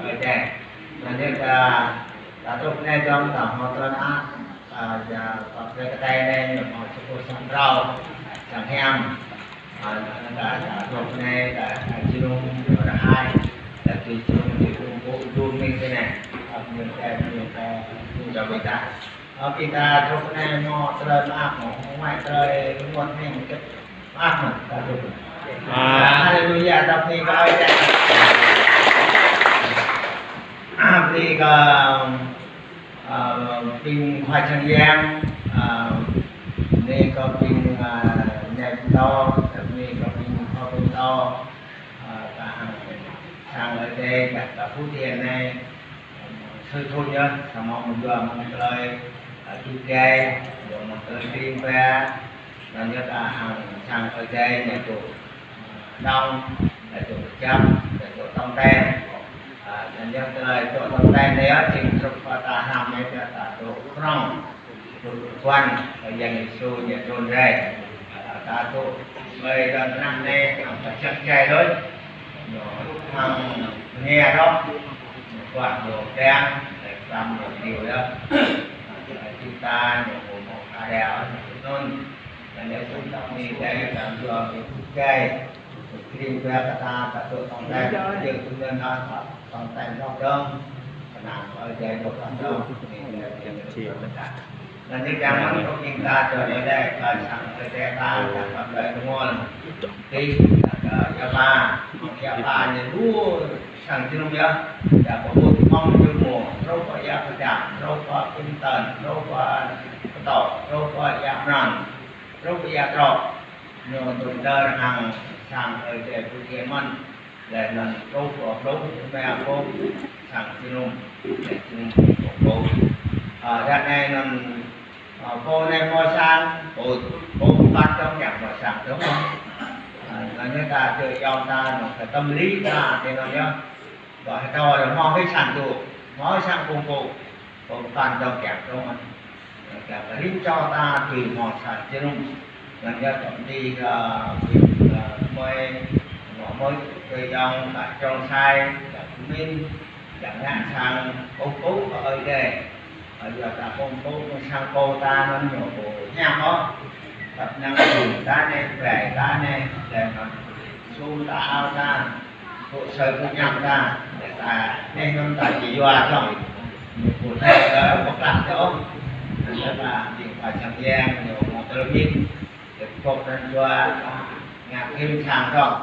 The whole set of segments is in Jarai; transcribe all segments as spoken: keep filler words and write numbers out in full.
Ơi Adai. Anŭn yơh ta, ta truh anai dơ̆ng ta hmâo tơlơi mơak, a, ya, pap plei kơtai anai ñu hmâo čô pô sang phrâo, sang hiam. A, anŭn ta, ta truh anai ta, ta jơnum, ñu rơhai, ta tui jơnum, tui kơkuh, kơkuh mơ̆ng anai. A, ñu ta, ñu ta, ñu ta ƀing ta. A, ƀing ta truh anai hmâo tơlơi mơak, hmâo, hmâo tơlơi rơngot anai, hmâo tơlơi mơak mơ̆n, ta truh. A. Haleluya, ta bơni kơ Ơi Adai. A, bơni kơ, a, ƀing khua sang yang, a, bơni kơ ƀing, a, nai pơtô, bơni kơ ƀing khua pơtô, a, ta hăng sang Ơi Adai, ta, ta Phú Thiện anai, Sư thun yơh, samơ̆ mơ̆ng dua mơ̆ng tơlơi, a, čŭt gai, dua mơ̆ng tơlơi tring ba, anŭn yơh ta hăng sang Ơi Adai ñu tŭ, a, nong, ñu tŭ kơjăp, ñu tŭ tong ten. A, anŭn yơh tơlơi tŭ tong ten anai yơh, jing truh pơ ta hrăm anai ta tŭ prong. Tŭ kuan, Yang Yêsu ñu trŭn rai. A, ta tŭ ƀơi lŏn tơnah anai, hăng ta čang čai đôč. Ñu hăng nghe đó. Ñu kuah ñu pơang, lĕ pơang ñu điêu đó. A, chúng ta ñu hmâo hmâo kha đeo, ñu tŭ anŭn. Anŭn yơh chúng ta bơni Ơi Adai, ta yua ñu tŭ gai. Kring ba kơ ta, ta tŭ tong ten, yua tŭ anŭn ta tong ten rŏk dơ̆ng. Kơnang kơ Ơi Adai dŏ ta dơ̆ng. Anŭn yơh kiăng mơ̆n kơ ƀing ta čơđai lĕ, kơ sang Ơi Adai ta, ta pap plei tơngol. Tih, ta kơ ia ba, mơ̆ng ia ba ñu lu sang jơnum yơh. Ta pơƀut mơ̆ng jơnum, truh pơ ia pơdang, truh pơ Kim Tơn, truh pơ Pơtô, truh pơ ia Mran, truh pơ ia Trŏ. Ñu tŭ đơr hăng sang Ơi Adai Phú Thiện mơ̆n. Lĕ anŭn truh pơ pluh rơma pô sang jơnum, lĕ jơnum pơ pô. A, ră anai anŭn, a, pô anai hmâo sang, pô, pô pơpăn dơ̆ng, kiăng hmâo sang dơ̆ng. A, anŭn yơh ta tơ yong ta, anŭn kơ tâm lý ta, tơ anŭn yơh. Ƀơi ta lĕ hmâo hĭ sang dŏ, hmâo sang kông pô. Pơpăn dơ̆ng kiăng dơ̆ng mơ̆n. Kiăng kơ rĭm čô ta tui hmâo sang jơnum. Anŭn yơh kơ ƀing, ơ, ƀing, ơ, mơi, mơi, mơi, tơ yong, ta Trong Sai, ta Kumin, kiăng ngă sang kông pô kơ Ơi Adai. Ơ, yua ta kông pô, sang pô ta anŭn ñu pô hiam ôh. Tăp năng ƀing ta anai, ƀing ta anai, lĕ anŭn su ta ao ta. Tŭ sơ tŭ ñam ta, ta, anai anŭn ta či yua dơ̆ng. Ñu pô ta, ơ, pơklă dơ̆ng. Anŭn ta ƀing khua sang yang, ñu hmâo tơlơi mĭn. Ñu pô ta yua, ta ngă hĭm sang dơ̆ng.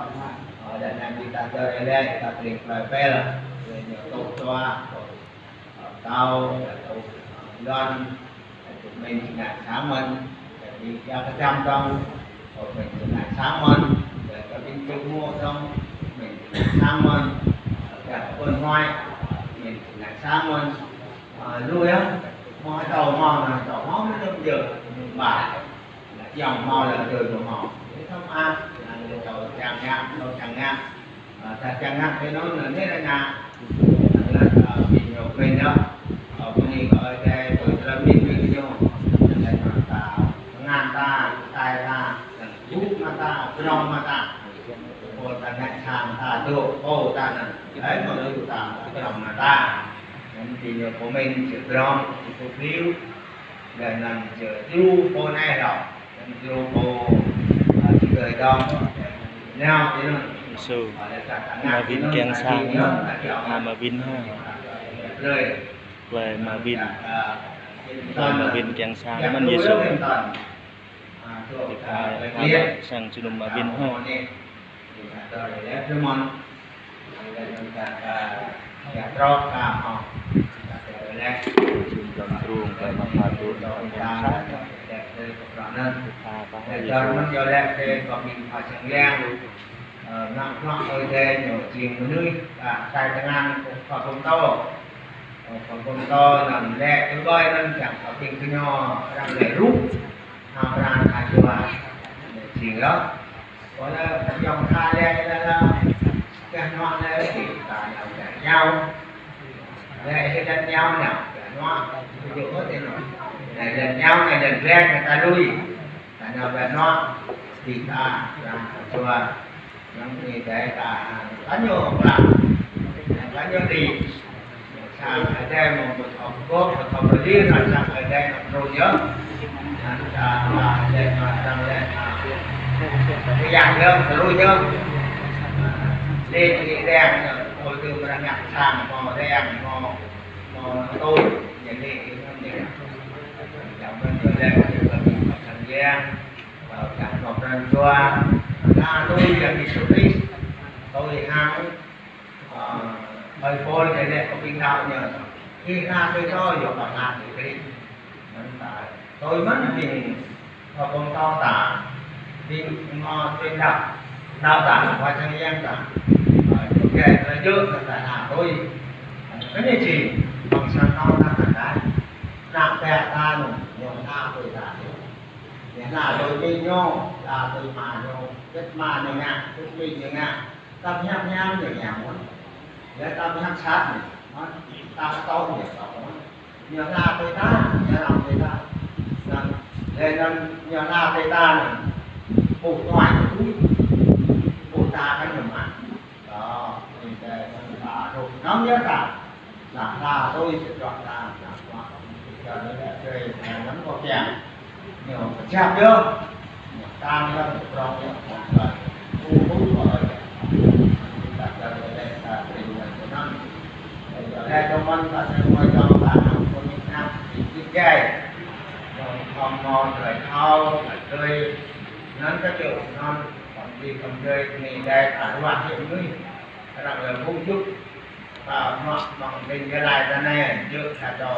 Ơ, anŭn anai ƀing ta tơlơi lĕ, ta tring plei pel. Ñu tŭ čua, tŭ Tâo, tŭ, ơ, lŏn, tŭ mĭn či ngă sang mơ̆n, tŭ ƀing ia kơjăm dơ̆ng, tŭ mĭn či ngă sang mơ̆n, tŭ ƀing čơkmô dơ̆ng, tŭ mĭn či ngă sang mơ̆n, tŭ ƀing huai, tŭ mĭn či ngă sang mơ̆n. Ơ, lu yơh, hmâo tâo hmâo anai, tâo hmâo mơ̆n dơ̆ng yơh, ba. Lĕ yong hmâo lĕ tui hmâo. Tơma, lĕ tâo čang ngă, tâo čang ngă. Ơ, ta čang ngă kơ anŭn, anŭn anai lĕ ngă. Anŭn, ơ, ƀing ñu pơmĭn yơh. Ơ, bơni kơ Ơi Adai, tui tơlơi mĭn ƀing ñu. Anŭn ta, tơngan ta, tai ta, anŭn gŭ mă ta, prong mă ta. Pô ta ngă sang ta dŏ, pô ta anŭn. Ơi, mă lu ta, prong mă ta. Anŭn ƀing ñu pơmĭn, či prong, či pơkriu. Lĕ anŭn či tru pô anai lŏ. Anŭn tru pô, a, či kơi dong. Nao ti anŭn. Yêsu. A, lĕ ta, ta ngă Mavin ti anŭn, kiăng ta sang ti anŭn, anŭn, ta kiăng ta Mavin ha. Plơi. Plơi Mavin. Ta, a, Plơi Mavin kiăng sang anŭn Yêsu. Anŭn. A, tui ta, ta, ta, sang jơnum Mavin ha. Anŭn. Jing yơh. Kơ lĕ yong tha lĕ lĕ lĕ, kơ hnuă lĕ, ta nao kơ yao. Lĕ hĭ lĕ yao nao kơ hnuă, ƀu djơ̆ ôh tơ anŭn. Lĕ lĕ yao nao lĕ lĕ kơ ta lui. Ta nao kơ hnuă, ƀing ta, arăng kơ čua. Yang ni dai ta, ta ñu pơklă. Anŭn yơh đi. Sang Ơi Adai mơ̆ng pơthâo pơgop, pơthâo pơlir, sang Ơi Adai nao truh yơh. Anŭn ta, ta, Ơi Adai nao sang lĕ, ta. Kơ yang yơh, tơlui yơh. Lĕ, lĕ reng yơh, ôi, tơm răng ngă sang, mơ̆ reng, mơ̆, mơ̆ tui, yơh lĕ, yơh lĕ. Yang mơ̆n yơh lĕ, yơh lĕ, sang yang, ta, ta, mơ̆ pran jua, ta tui Yang Yêsu Krist, tui hăng Ơ, ơi Pôl djai lĕ kơ ƀing đaŏ ñu. Ih hla tui tơlơi, yua kơ hla tui Krist. Anŭn ta, tui mơ̆n ƀing, ơ, ƀing đaŏ ta. Ƀing mơ̆ ƀing đaŏ, đaŏ ta, wa čang yang ta. Ơ, yua kơ tơlơi djơ̆ ta hla tui. Anŭn kơ ñu či, ƀing sang đaŏ ta hla tui. Ană bă ta anŭn, ñu hla tui ta. Ñu hla tui ƀing ñu, hla tui ama ñu, ƀing ama ñu ngă, ƀing ƀing ñu ngă. Ta pơhiăp hiam ñu hiam mơ̆n. Lĕ ta pơhiăp sat ñu mơ̆n. Ta pơtô ñu pơtô mơ̆n. Ñu hla tui ta, ñu răm tui ta. Anŭn, lĕ anŭn ñu hla tui ta anŭn. Ƀu tuai ñu tui. Ƀu ta kơ ñu mă. Đó, ñu tơlơi ta rŭ nŏm yơh ta. Ană hla tui sĭt dŏ ta, ană hla tui sĭt dŏ ta, tui ană lăm kơ kiăng. Ñu pơčah yơh. Ñu tăng yơh, ñu prŏng yơh, prŏng yơh. Hu hu kơ ơi yơh. Ñu ta kơ ơi yơh, ta kơ ơi yơh, kơ anŭn. Ơi yơh, lĕ tơmăn ta kơ ơi yơh, ta nao kơ ñu nao, ñu gai. Ñu khŏm mơ̆ tơlơi thâo, tơlơi tui. Anŭn kơ ñu, anŭn, khŏm či khŏm tui, ñu gai, ta ruah yơh mơnuih. Arăng lĕ ƀu djơ̆. Ơ, mơ̆, mơ̆ng ƀing Gia Lai ta anai, djơ̆ sa čô.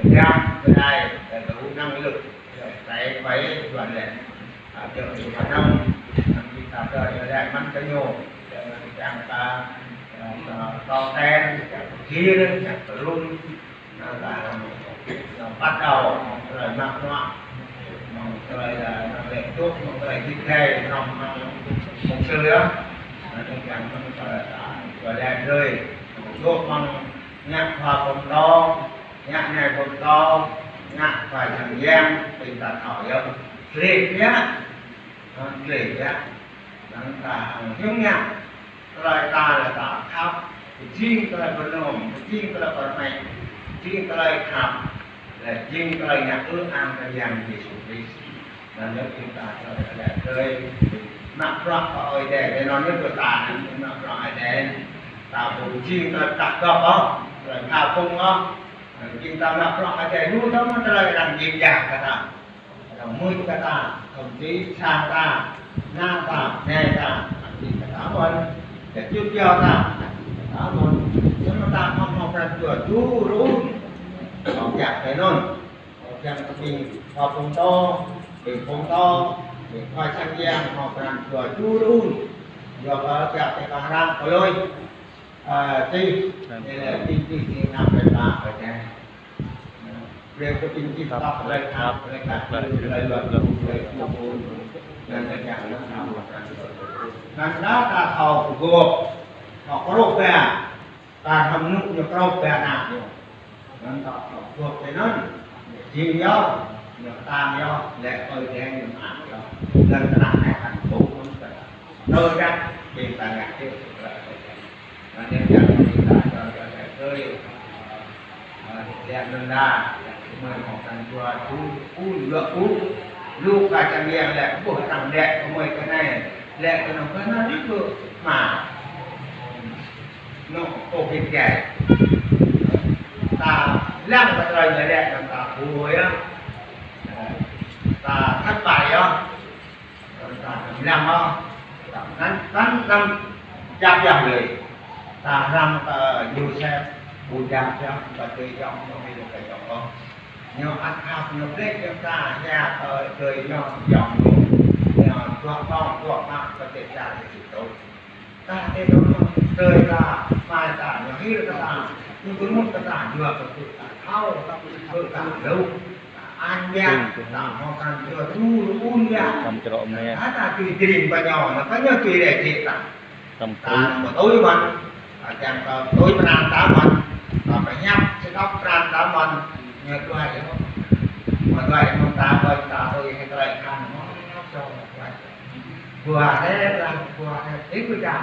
Pơjam Gia Lai, lĕ đủ năng lực, lĕ trải quay, huấn luyện. Ơ, djơ̆ đủ năng, năng kita kơ Gia Lai mơ̆n kơ ñu. Djơ̆ năng kiăng ta, ơ, ơ, tông ten, kiăng kir, kiăng kơlŭm. Anŭn ta, anŭn bắt đầu, mơ̆ng tơlơi mă bruă, mơ̆ng tơlơi, ơ, năng lĕ djơ̆, mơ̆ng tơlơi jing gai, mơ̆ng, mơ̆ng, mơ̆ng sư yơh. Anŭn kiăng mơ̆ng tơlơi, ơ, tơlơi lĕ brơi, djơ̆ mơ̆ng ngă khua pơtô, ngă nai pơtô, ngă khua čang yang, ƀing ta thâo yơh. Lĕ yơh, ơ, lĕ yơh. Anŭn ta, ơ, hiư̆m ngă. Tơlơi ta lĕ ta khăp, jing tơlơi pơnôm, jing tơlơi pơrmĕ, jing tơlơi khăp, lĕ jing tơlơi ngă ư-ang kơ Yang Yêsu Krist. Anŭn yơh ƀing ta tơlơi lĕ tơlơi mă bruă kơ Ơi Adai, tơlơi anŭn yơh kơ ta, mă bruă Ơi Adai. Ta ƀu jing tơlơi pơtah gŏp ôh, tơlơi pha phung ôh. Jing ta mă bruă Ơi Adai, lu ta mă tơlơi arăng jing jang kơ ta. Arăng mưč kơ ta, thậm chí sang ta, ană ta, nai ta, ană ƀing kơ ta ƀuăn, kơ čut yua ta, ană ƀing kơ ta ƀuăn. Samơ̆ ta hmâo, hmâo pran jua djru ŭn. Hmâo kiăng tui anŭn. Hmâo kiăng kơ ƀing khua pơtô, ƀing pơtô, ƀing khua čang yang hmâo pran jua djru ŭn. Yua kơ kiăng tui kơ arăng kơ lui. Ơ, tih, ñu lĕ tih, tih, tih, ngă brơi ta, ơ, tih. Brơi kơ ƀing tih, tah, brơi khăp, brơi khăp, brơi luă, brơi luă, brơi luă. Anŭn ta kiăng anŭn ta mă bruă. Anŭn ta thâo pơgop, thâo kơnuk ba, ta hmâo mơnuih ñu kơnuk ba ană ñu. Anŭn ta thâo pơgop tui anŭn, jing yơh, ñu tăng yơh, lĕ Ơi Adai ñu mă yơh. Anŭn tơnah anai hăng kơnuk ba. Tơdah ƀing ta ngă tui tơlơi Ơi Adai. Anŭn yơh kiăng ƀing ta čang kơ tơlơi tui, ơ, ơ, lĕ anŭn ta, lĕ mơ̆ng hmâo pran jua djru ŭn, djru ŭn. Lu kơ čang yang lĕ, ƀuh arăng lĕ, kơ mơi kơ anai, lĕ kơ anŭn kơ anŭn yơh kơ mă. Anŭn kơ ƀing gai. Ta lăng kơ tơlơi ñu lĕ, anŭn ta ƀu yơh. Ta thất bại yơh. Anŭn ta lăng ôh. Anŭn, anŭn, anŭn, jăk jăk lơi. Ta lăng kơ Yôsep, ƀu jăk jăk, ƀu tui jăk, ñu ƀu tui jăk ôh. Ñu ăt khăp, ñu brơi kơ ta, ñu kơ tui ñu jăk ñu. Ñu dŏ tŏng, dŏ mă, kơ tơlơi jăk ñu či tŭ. Ta tơl dŏ ñu, tơlơi ta, mai ta, ñu hil kơ ta, ñu pơmŭt kơ ta, ñu pơkŭt ta, thâo, pơkŭt ta, lu. Anŭn yơh, ta hmâo pran jua djru ŭn yơh. Tam črŏ mơ̆n. Kơ ta tui tring pơ ñu, anŭn kơ ñu tui rai jĕ ta. Tam ta krư̆. Anŭn ƀu tui mơ̆n. Ta kiăng kơ tui pran ta mơ̆n. Ta pơhiăp sĭt dŏ pran ta mơ̆n. Ñu tuai yơh. Mơ̆ tuai mơ̆n ta ƀơi ta tui hĭ tơlơi khăn mơ̆n. Ƀuah rĕ lah, ƀuah rĕ. Ih ƀu jam.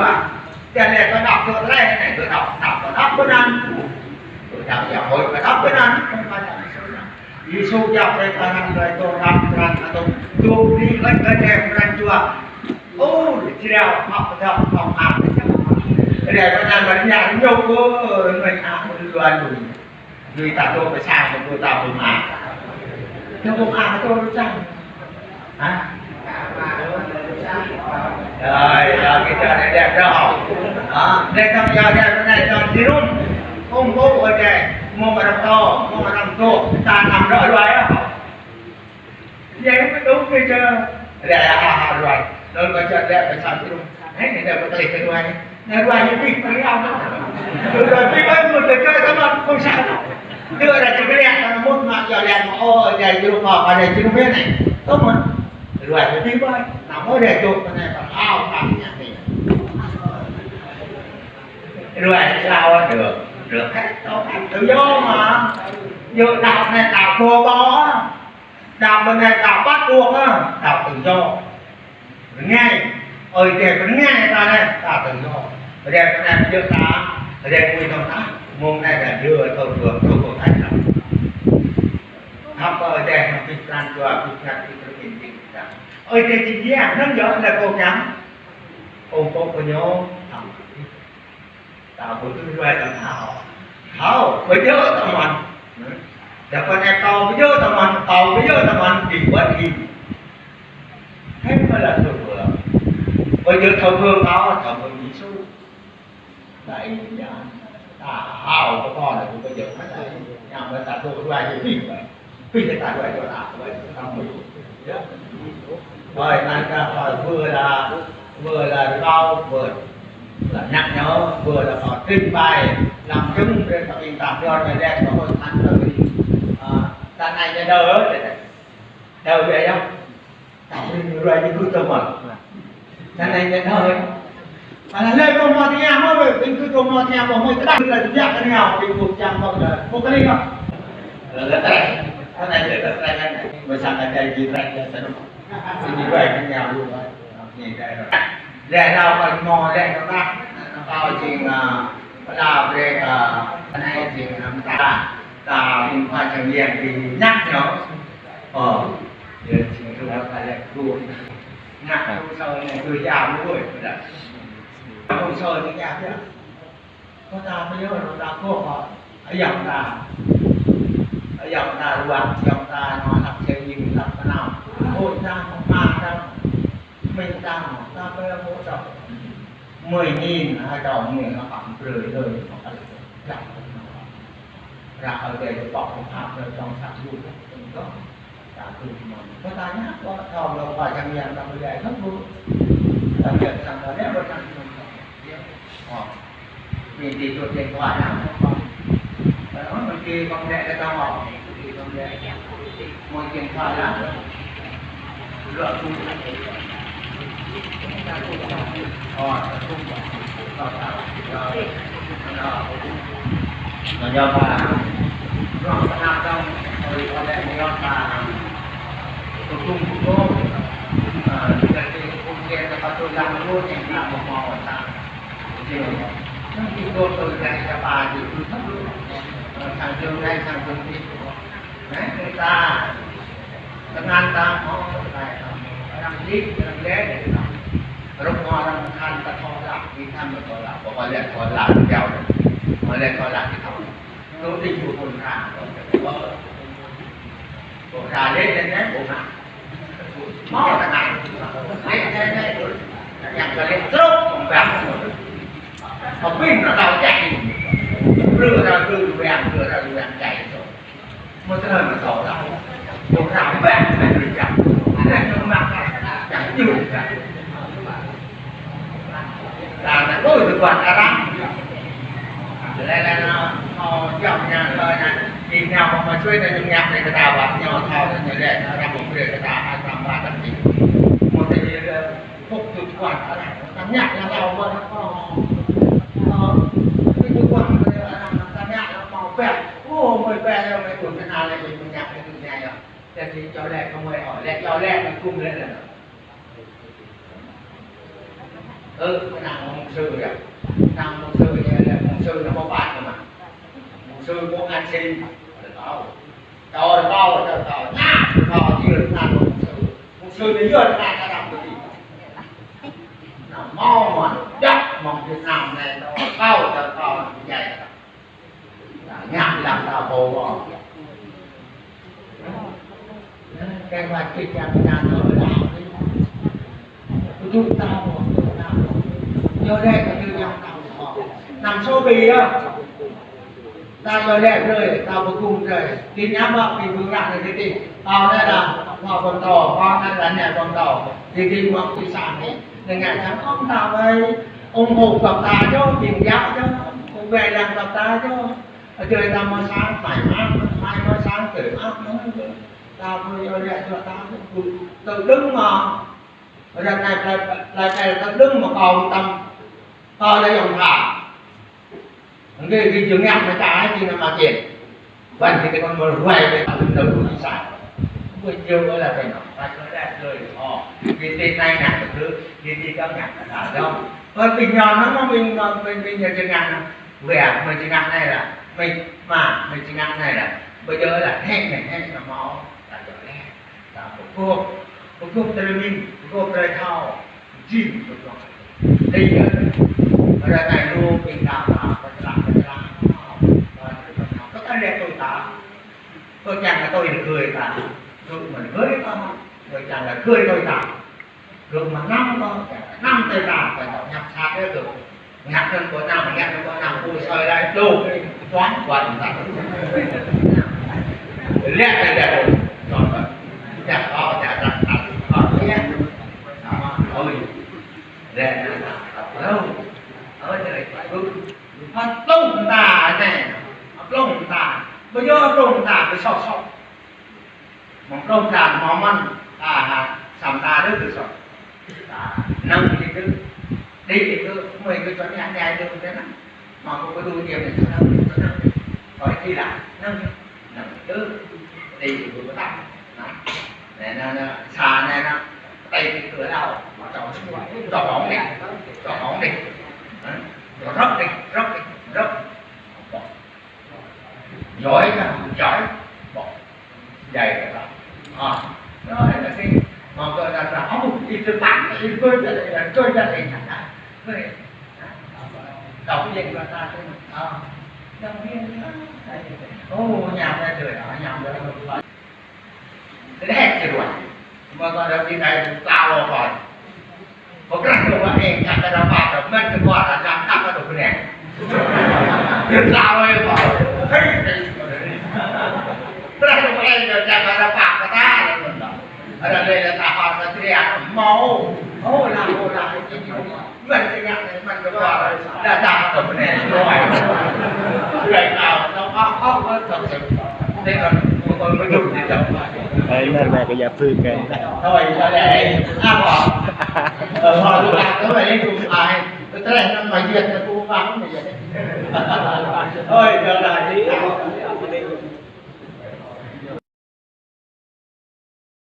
dua. Čang lĕ kơ đŏk tơlơi anai, kơ đŏk, đŏk, kơ đŏk pơanăn. Kơ đŏk ia hơi, kơ đŏk pơanăn. Yêsu kiăng brơi pơanăn brơi tơlơi pơanăn atâo tŭ ƀlĭ lĕ kơ đĕ pơanăn jua. Ơ, jrao hŏk pơdŏp hŏk ăp. Rĕ pơanăn mơ̆n ña ñu kơ mơ̆n ăp mơ̆n luan lui. Lui ta tŭ pơsang mơ̆n tŭ ta pơma. Tŭ pơma tŭ pơsang. Hă? Rồi, rồi, cái trò này đẹp đó. Đó, đây trong giờ đây, cái này cho chị Rung. Không có ở đây, mua mà đồng to, mua mà đồng to, ta nằm đó rồi á. Vậy mới đúng cái chứ. Đây, à, à, rồi. Rồi, coi cho đẹp, phải sao chị Rung. Đấy, này đẹp, có thể cái ngoài. Nă ruah ñu pih pơliau. Ruah pih ƀơi mŭt tơčô tơmăt kông sa. Tơ ră čơkơliak tơmŭt mă yua lian mă ô, jai jơnum pă, pă jai jơnum bê anai. Tơmŭt. Ruah ñu pih ƀơi. Nă mơ̆ ră čô kơ anai pơhao pă ñu anai. Đuaĭ sao được, được hết, đâu hết, tự do mà. Giờ đạo này đạo thua bo á, đạo bên này đạo bắt buộc á, đạo tự do. Bên ngay, ơi, để bên ngay ta này, ta tự do. Để bên này bây giờ ta, để nguyên tông ta, mông này là đưa tôi vừa, tôi vừa thấy rồi. Học ở đây, học kinh plan cho, kinh plan, kinh plan, kinh plan. Ơi, để chỉ giảng, nó nhớ là cô nhắm. Ông cô có nhớ, ta ƀu tui ruai tơlơi thâo. Thâo, ƀu djơ̆ tơmăn. Đa kơ anai thâo ƀu djơ̆ tơmăn, thâo ƀu djơ̆ tơmăn, ƀing ƀuăn ih. Thế mới là thượng vượng. Ƀu djơ̆ thượng vượng thâo, thượng vượng Yêsu. Đa ih, ta thâo kơ pô anai ƀu djơ̆ mơ̆n. Yang ƀu ta tui ruai ih ƀing ƀai. Ƀing ta ruai ih ta, ruai ih ta mui. Yơh. Ơi, anai ta ơi, vừa là, vừa là rơkâo, vừa là nhắc nhở, vừa là có trình bày, làm chứng để cho ƀing ta, cho người đen có hội thánh là vì, à, ta này nhà đời, đời vậy không? Ta ƀing ruai ih kơ tơmăn. Anai anai, anai. Anai lĕ kơ mơ̆ tơña mơ̆, ƀing kơ mơ̆ tơña mơ̆, mơ̆ tơdah lĕ tơña kơ anai, ƀing kơ čang mơ̆ lĕ. Kơ kơ lĕ kơ. Lĕ lĕ tơdah. Anai lĕ tơdah anai. Mơ̆ sang anai jing tơdah lĕ tơdah. Ini baik tơña lu. Ini dah. Lĕ nao kơ mơ̆ lĕ tơdah. Kâo jing, a, pơla brơi kơ, anai jing, a, mơta. Ta ƀing khua čang yang ƀing ñăk ñu. Ơ. Yơh, jing kơ ta lĕ gơ̆. Ngă tŭ sơ anai tui yua mơ̆ ƀuh, ƀudah. Tŭ sơ anai yua ƀiă. Kơ ta pơyơr, ta kơh kơ ayŏng ta. Ayŏng ta ruă, ayŏng ta nao lăp čơying, lăp kơnao. Ơi ta, ama ta, amĭ ta, ta pơyơr kơ ta. Mơi anai, hai ta mơi anai păng brơi lơi, păng brơi. Ră anai, ră anai, păng pơpă, păng pơpă, păng pơpă, păng pơpă. Ta tui mơ̆n. Kơ ta ñăk, kơ ta thâo lŏ pơčang yang ta pơdjai thâo ƀuh. Ta biă sang ta lĕ pơčang yang ta. Ơ. Mĭn ti tui điện thoại na. Ơ, mĭn ti kông lĕ kơ ta mơ̆. Mĭn ti kông lĕ. Mơi điện thoại na. Lŏ tu. Anai, ta, tơngan ta, hŏ, tơngan ta, arăng jing, arăng lĕ, arăng, rŏk hŏ, arăng khan ta thâo lăp, ƀing khan ta thâo lăp, pơkŏn lĕ thâo lăp, jao, pơkŏn lĕ thâo lăp, ƀing khan. Tui ƀing ƀu pơkŏn khan, pơkŏn lĕ, lĕ, lĕ, pơkŏn khan. Hmâo tơngan. Lĕ, lĕ, lĕ, yang kơ lĕ trôk, pơkŏn khan. Pơpin ta thâo čang. Rơ ra rơ, yang, rơ ra yang čang. Mơ̆ tơlơi mơ̆ thâo lăp. Pơkŏn khan ƀĕ, ƀĕ, ƀĕ, čang. Anai ñu mă, čang ñu. Đa anai ƀuh tơguan arăng. Lĕ lĕ anai, ơ, jăm ñu tơlơi anai. Ih nao mơ̆ mă čuê anai ñu ngă anai kơ ta ƀă ñu thâo anai lĕ arăng mơ̆ brơi kơ ta ai tam ba tam jing. Mơ̆ tơlơi, ơ, hŏk tơguan arăng. Ta ngă anai hlâo ƀă anai kơ. Ơ, tơguan arăng ta ngă anai mơ̆ ƀĕ. Ơ, mơi ƀĕ anai mơi ƀuh kơ anai lĕ mơi ngă anai tui anai yơh. Jadi čô lĕ kơ mơi ôh, lĕ čô lĕ mơi kŭm lĕ lĕ. Ơ, kơ anăn mục sư yơh. Anăn mục sư yơh, lĕ mục sư anai pơpă kơ mă. Mục sư kơ ngă sĭt. Rơkâo. Rơkâo, rơkâo, rơkâo. Anai, rơkâo, jing anăn mục sư. Mục sư anai yơh anăn kơ anăn pơti. Anăn hmâo mơ̆n, djăp mơ̆ng Việt Nam anai, rơkâo, rơkâo, rơkâo, rơkâo. Ngă lăng ta pô mơ̆. Cái mà kịch bản nhà thờ là ƀu djơ̆ ta mơ̆, ƀu djơ̆ ta mơ̆. Yua anai kơ tui yang ta mơ̆. Năm số bì á. Ta yua anai brơi, ta pơkŭm brơi. Tin nhắn mơ̆, ƀing ƀing ră anai tĭ. Pô anai lĕ, pô ƀôn tô, pô anai lĕ anai ƀôn tô. Tĭ tĭ mơ̆ kơ sang anai. Anai ngă sang ŏng ta wai. Ủng hộ kơ ta yơh, ƀing yă yơh. Ủng hộ lăng kơ ta yơh. Adơi ta mơ̆ sang, mai mă, mai mơ̆ sang, tơ mă, mă, mă. Ta pô yua lĕ yua ta pô. Tơ đơ̆ng mơ̆. Ră anai plei, plei, plei tơ đơ̆ng mơ̆ kâo tăm. Kâo lĕ yŏng tha. Gih, gih jơngak mơta či nao mă kiăng. Ƀing gih tơkon mơ̆ ruai ƀing ta lơ̆m tơlơi sa. Ƀu djơ̆ ôh lăi ƀing ta. Ta kơ đah dơi. Ơ, gih tĭ nai ngă kơ, gih tĭ kơ ngă kơ ta dong. Ơ, ƀing ñu nao mơ̆ ƀing, ƀing, ƀing ñu jơngak nao. Wơ̆t, mơi jơngak nai lah. Mơi, mă, mơi jơngak nai lah. Ƀu djơ̆ lah, hĕ nai, hĕ nai mơ̆. Ta djơ̆ lĕ. Ta pơgop, pơgop tơlơi mĭn, pơgop tơlơi thâo, jing pơgop. Ih yơh, ră anai lu ƀing ta, ta pơčrang, pơčrang, pơčrang, pơčrang. Kơ ta lĕ tui ta, kơ čang kơ tui gơ̆ ta, gơ̆ mơ̆n gơ̆ ta, kơ čang kơ gơ̆ tui ta. Gơ̆ mă năm kơ, năm tơi ta, tơi ta ñăp sat yơh gơ̆. Ngă anŭn kơ năm, ngă anŭn kơ năm, ƀu sơi đai, đôč, tuan, tuan, tuan. Lĕ, lĕ, lĕ, đôč. Tuan, tuan. Ngă kơ, ngă, ngă, ngă, ngă, ngă. Ơi. Lĕ, ngă, ngă, ngă, ngă. Ơi, lĕ, ơi. Hơt plông ta anai. Plông ta. Ƀu djơ̆ plông ta, ƀu sŏk sŏk. Mơ̆ng plông ta mơ̆n, ta ha, samơ̆ ta đôč kơ sŏk. Ta năng đi đôč. Đi đôč, mơi kơ čuăn anai đôč kơ năng. Mơ̆ kơ ƀu đôč tiêm anai, čuăn năng, čuăn năng. Kơ ih la, năng, năng đôč. Đi đôč kơ ta. Nă. Nă, nă, nă, sa nă, nă. Đi đôč kơ lao. Mơ̆ čŏk, čŏk hŏng đi. Čŏk hŏng đi. Hă? Rŏk đi, rŏk đi, rŏk. Giỏi không? Giỏi. Bỏ. Dạy các bạn. À, nói là cái, mà gọi là, là không, ít cái bạn, ít cái gia đình, là cơ gia đình chẳng hạn. Đọc cái gì mà ta, à, giáo viên, ô, nhà ta trời ở nhà ta. Lĕ čơruă. Mơ̆ kơ đa ƀing đa ta lŏ kơ. Pơkrah kơ wă eng, čang kơ đa pă, đa mơ̆n kơ kua, đa čang kơ đa bơnai. Ta lŏ kơ. Hei, hei. Pơkrah kơ wă eng, čang kơ đa pă, kơ ta, đa mơ̆n đa. Đa lĕ đa ta pă, đa tri, đa mâo. Ô, la, ô, la, ô, la. Ai, nă, nă, kơ ya pư kơ.